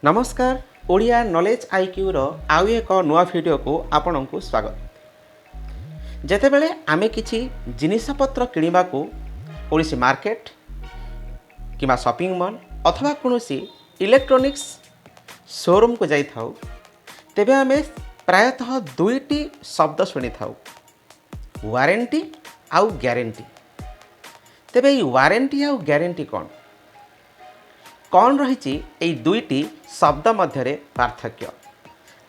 ନମସ୍କାର, ଓଡ଼ିଆ ନଲେଜ ଆଇକ୍ୟୁର ଆଉ ଏକ ନୂଆ ଭିଡ଼ିଓକୁ ଆପଣଙ୍କୁ ସ୍ୱାଗତ। ଯେତେବେଳେ ଆମେ କିଛି ଜିନିଷପତ୍ର କିଣିବାକୁ କୌଣସି ମାର୍କେଟ କିମ୍ବା ସପିଂ ମଲ୍ ଅଥବା କୌଣସି ଇଲେକ୍ଟ୍ରୋନିକ୍ସ ସୋରୁମ୍କୁ ଯାଇଥାଉ, ତେବେ ଆମେ ପ୍ରାୟତଃ ଦୁଇଟି ଶବ୍ଦ ଶୁଣିଥାଉ, ୱାରେଣ୍ଟି ଆଉ ଗ୍ୟାରେଣ୍ଟି। ତେବେ ଏଇ ୱାରେଣ୍ଟି ଆଉ ଗ୍ୟାରେଣ୍ଟି କ'ଣ? କ'ଣ ରହିଛି ଏଇ ଦୁଇଟି ଶବ୍ଦ ମଧ୍ୟରେ ପାର୍ଥକ୍ୟ?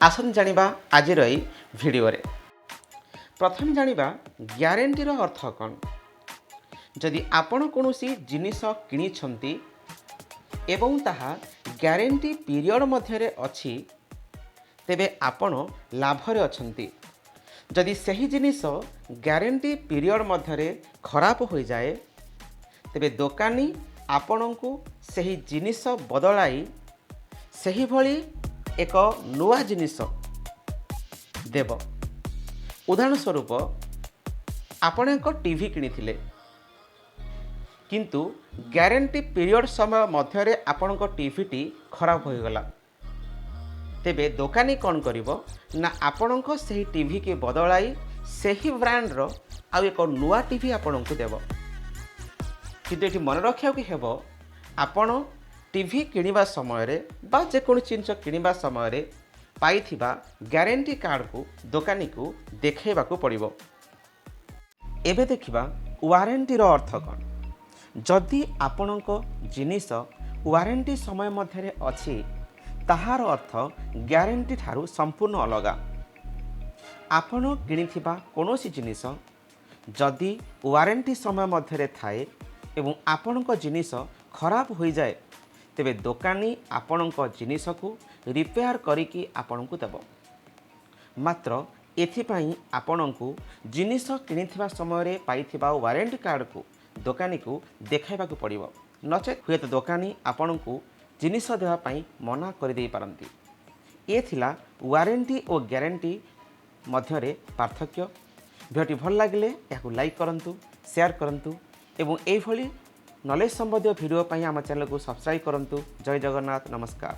ଆସନ୍ତୁ ଜାଣିବା ଆଜିର ଏଇ ଭିଡ଼ିଓରେ। ପ୍ରଥମେ ଜାଣିବା ଗ୍ୟାରେଣ୍ଟିର ଅର୍ଥ କ'ଣ। ଯଦି ଆପଣ କୌଣସି ଜିନିଷ କିଣିଛନ୍ତି ଏବଂ ତାହା ଗ୍ୟାରେଣ୍ଟି ପିରିୟଡ଼ ମଧ୍ୟରେ ଅଛି, ତେବେ ଆପଣ ଲାଭରେ ଅଛନ୍ତି। ଯଦି ସେହି ଜିନିଷ ଗ୍ୟାରେଣ୍ଟି ପିରିୟଡ଼ ମଧ୍ୟରେ ଖରାପ ହୋଇଯାଏ, ତେବେ ଦୋକାନୀ ଆପଣଙ୍କୁ ସେହି ଜିନିଷ ବଦଳାଇ ସେହିଭଳି ଏକ ନୂଆ ଜିନିଷ ଦେବ। ଉଦାହରଣ ସ୍ୱରୂପ, ଆପଣ ଏକ ଟିଭି କିଣିଥିଲେ, କିନ୍ତୁ ଗ୍ୟାରେଣ୍ଟି ପିରିୟଡ଼ ସମୟ ମଧ୍ୟରେ ଆପଣଙ୍କ ଟିଭିଟି ଖରାପ ହୋଇଗଲା। ତେବେ ଦୋକାନୀ କ'ଣ କରିବ ନା, ଆପଣଙ୍କ ସେହି ଟିଭିକି ବଦଳାଇ ସେହି ବ୍ରାଣ୍ଡର ଆଉ ଏକ ନୂଆ ଟିଭି ଆପଣଙ୍କୁ ଦେବ। କିନ୍ତୁ ଏଠି ମନେ ରଖିବାକୁ ହେବ, ଆପଣ ଟିଭି କିଣିବା ସମୟରେ ବା ଯେକୌଣସି ଜିନିଷ କିଣିବା ସମୟରେ ପାଇଥିବା ଗ୍ୟାରେଣ୍ଟି କାର୍ଡ଼କୁ ଦୋକାନୀକୁ ଦେଖାଇବାକୁ ପଡ଼ିବ। ଏବେ ଦେଖିବା ୱାରେଣ୍ଟିର ଅର୍ଥ କ'ଣ। ଯଦି ଆପଣଙ୍କ ଜିନିଷ ୱାରେଣ୍ଟି ସମୟ ମଧ୍ୟରେ ଅଛି, ତାହାର ଅର୍ଥ ଗ୍ୟାରେଣ୍ଟି ଠାରୁ ସମ୍ପୂର୍ଣ୍ଣ ଅଲଗା। ଆପଣ କିଣିଥିବା କୌଣସି ଜିନିଷ ଯଦି ୱାରେଣ୍ଟି ସମୟ ମଧ୍ୟରେ ଥାଏ ଏବଂ ଆପଣଙ୍କ ଜିନିଷ ଖରାପ ହୋଇଯାଏ, ତେବେ ଦୋକାନୀ ଆପଣଙ୍କ ଜିନିଷକୁ ରିପେୟାର କରିକି ଆପଣଙ୍କୁ ଦେବ। ମାତ୍ର ଏଥିପାଇଁ ଆପଣଙ୍କୁ ଜିନିଷ କିଣିଥିବା ସମୟରେ ପାଇଥିବା ୱାରେଣ୍ଟି କାର୍ଡ଼କୁ ଦୋକାନୀକୁ ଦେଖାଇବାକୁ ପଡ଼ିବ। ନଚେତ୍ ହୁଏତ ଦୋକାନୀ ଆପଣଙ୍କୁ ଜିନିଷ ଦେବା ପାଇଁ ମନା କରିଦେଇପାରନ୍ତି। ଏ ଥିଲା ୱାରେଣ୍ଟି ଓ ଗ୍ୟାରେଣ୍ଟି ମଧ୍ୟରେ ପାର୍ଥକ୍ୟ। ଭିଡ଼ିଓଟି ଭଲ ଲାଗିଲେ ଏହାକୁ ଲାଇକ୍ କରନ୍ତୁ, ସେୟାର କରନ୍ତୁ ଏବଂ ଏଇଭଳି ନଲେଜ ସମ୍ବନ୍ଧୀୟ ଭିଡ଼ିଓ ପାଇଁ ଆମ ଚ୍ୟାନେଲକୁ ସବସ୍କ୍ରାଇବ୍ କରନ୍ତୁ। ଜୟ ଜଗନ୍ନାଥ, ନମସ୍କାର।